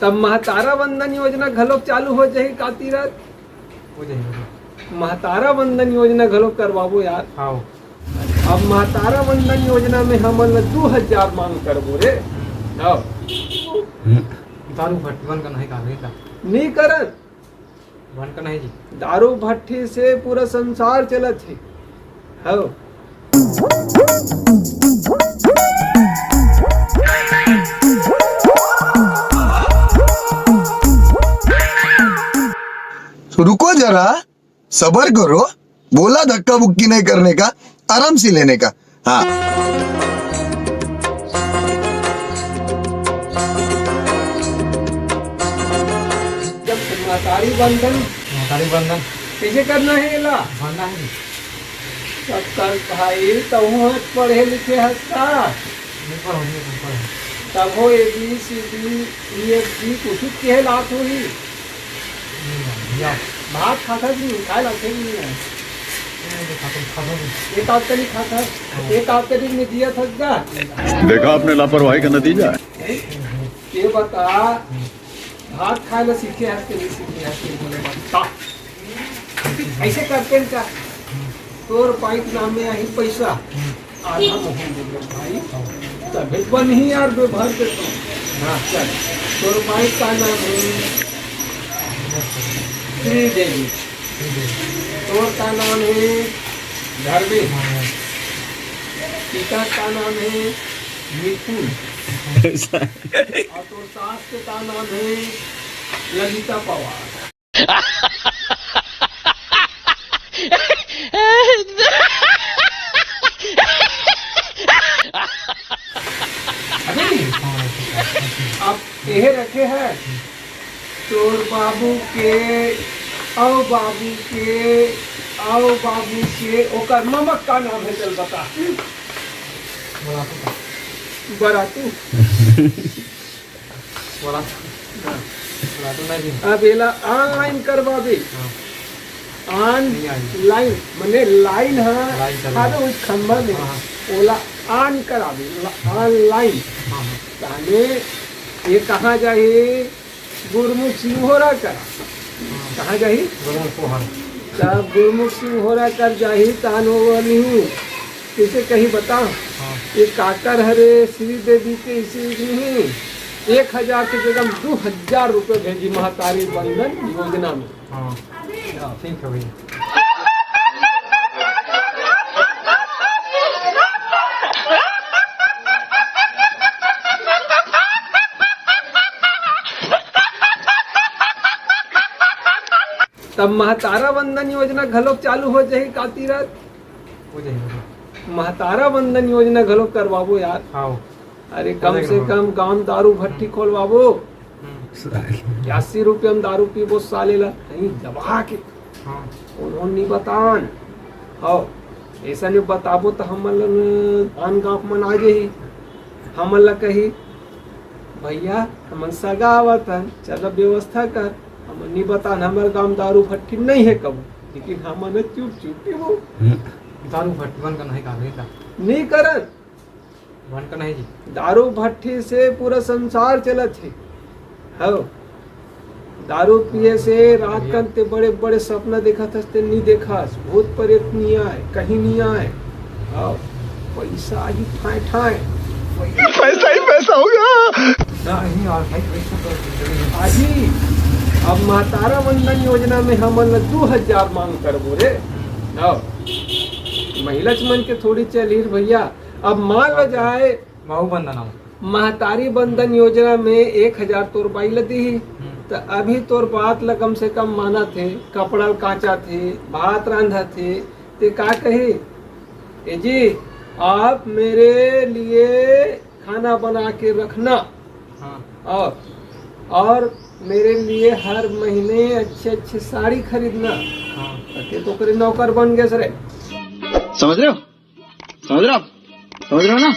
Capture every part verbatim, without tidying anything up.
तब महतारा वंदन योजना घलोक चालू हो जाही का तीरथ? हो जाही, हो जाही। महतारा वंदन योजना घलोक करवाबो यार। हाँ। अब महतारा वंदन योजना में हमन ला दू हजार मांग करबो रे। हम्म। हाँ। दारू भट्टी बंद करना हे का, नहीं का? नहीं करन। बंद करना हे जी। दारू भट्टी से पूरा संसार चलत हे। हाँ। तो रुको जरा, सबर करो, बोला धक्का बुक्की नहीं करने का, आराम से लेने का। हाँ। जब महतारी बंदन महतारी बंदन। कइसे करना हे एला? भरना हे। तब कर भाई, तहूँ ह पढ़े लिखे हस का? नहीं पढ़ो, नहीं पढ़ो। तब हो A B C D E F G कुछ केहे लात होही। नहीं, नहीं, या। भात खाथस नहीं, खाए लाथे नहीं है। नहीं, नहीं, खाता, खाता नहीं। एक आध तरी खाथस, हाँ। एक आध तरी में दिया थस जा। देखा आपने लापरवाही का नतीजा है। ये बता, भात खाए ला सीखे हस के नहीं सीखे हस के बोले बता। ऐसे करते हैं क्या? तोर बाई के नाम में आही पैसा, आधा मोहन दे दे भाई, तबे बनही यार व्यवहार के तो। हाँ, चल, तोर बाई का नाम है श्रीदेवी, तोर का नाम है धर्मेश, पिता का नाम है मिथुन, और तोर सास के का नाम है ललिता पवार। अबे नहीं, आप यह रखे हैं, तोर बाबू के, आओ बाबू के, आओ बाबू के, ओकर ममक का नाम है, चल बता। बरातू। बरातू। बोला। हाँ। बोला तो नहीं। अब एला online करवाबे। हाँ। नहीं आई। Online, मने line ह, line चल रहा। अरे उस खंभा में, हाँ, हाँ। ओला on कराबे, ओला online। हाँ, हाँ। ताने ये कहाँ जाही? गुरमुख सिंह होरा करा। हाँ। कहाँ जाही? गुरमुख सिंह होरा। तब गुरमुख सिंह होरा कर जाही, तान वो नहीं। कइसे कही बता? हाँ। ये काकर हरे श्रीदेवी के इसी नहीं, एक हजार के जगह दू हजार रुपये भेजी महतारी वंदन योजना में। हाँ। हाँ। ठीक है भैया। तब महतारा वंदन योजना घलोक चालू हो जाही का तीरथ? हो जाही, हो जाही। महतारा वंदन योजना घलोक करवाबो यार। हाँ। अरे, हो कम जाही से ना। कम गांव दारू भट्टी खोलवाबो। हम्म। अस्सी रुपया में दारू पीबो साले ला, कहीं दबा के। हाँ। उन्होंने नहीं बतान। हाँ, ऐसा नहीं बताबो तो हमन ला आन गांव मन आ जाही। हमन ला कही, "भैया, हमन सगा आवत हन, चल व्यवस्था कर।" हमन नहीं बतान, हमर गांव दारू भट्टी नहीं है कबो, लेकिन हमन चुप चुप पीबो। हम्म। दारू भट्टी बंद करना हे का, नहीं का? नहीं करन। बंद करना हे जी। दारू भट्टी से पूरा संसार चलत हे। हव। दारू पिए से रात कन ते बड़े-बड़े सपना देखत हस, ते नी देखस। भूत प्रेत नी आय, कहीं नी आय। हव। पैसा ही ठाय ठाय। पैसा ही पैसा होगा। नहीं यार, भाई, पैसा तो आही। अब महतारा वंदन योजना में हमन ला दू हजार मांग करबो रे। हम्म। हव। महिला मन के थोड़ी चलही भैया। अब मान लो जाए महू बंदन आऊ। महतारी बंदन योजना में एक हजार तोर बाई ल दिही, हम्म। त अभी तोर बात ल कम से कम मानत हे, कपड़ा ल कांचत हे, भात रांधत हे, ते का कही, "ए जी, आप मेरे लिए खाना बना के रखना हाँ। और, और मेरे लिए हर महीने अच्छे अच्छे साड़ी खरीदना।" हाँ। त ते तो ओकरे नौकर बन गेस रे। समझ रहे हो? समझ रहे हो आप? समझ रहे हो ना?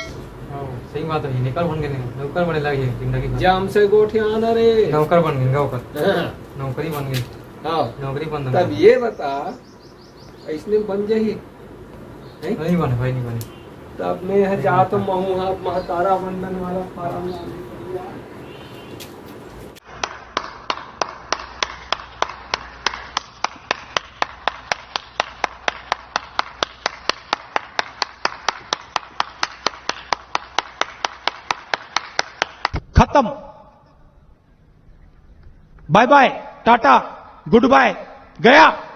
हाँ, सही बात है, नौकर बन गए, नौकर बने लगे जिंदगी भर। जाम से गोठियाना रे। नौकर बन गए, नौकर। हाँ। नौकरी बन गई। हाँ। नौकरी बन तब गई। ये बता, ऐसने बन जाही? हैं? नहीं बने भाई, नहीं बने। तब मैं यहाँ नहीं जात बनता। हूँ, महू हाँ, महतारा वंदन वाला फार्म ला। बाय बाय, टाटा, गुड बाय, गया।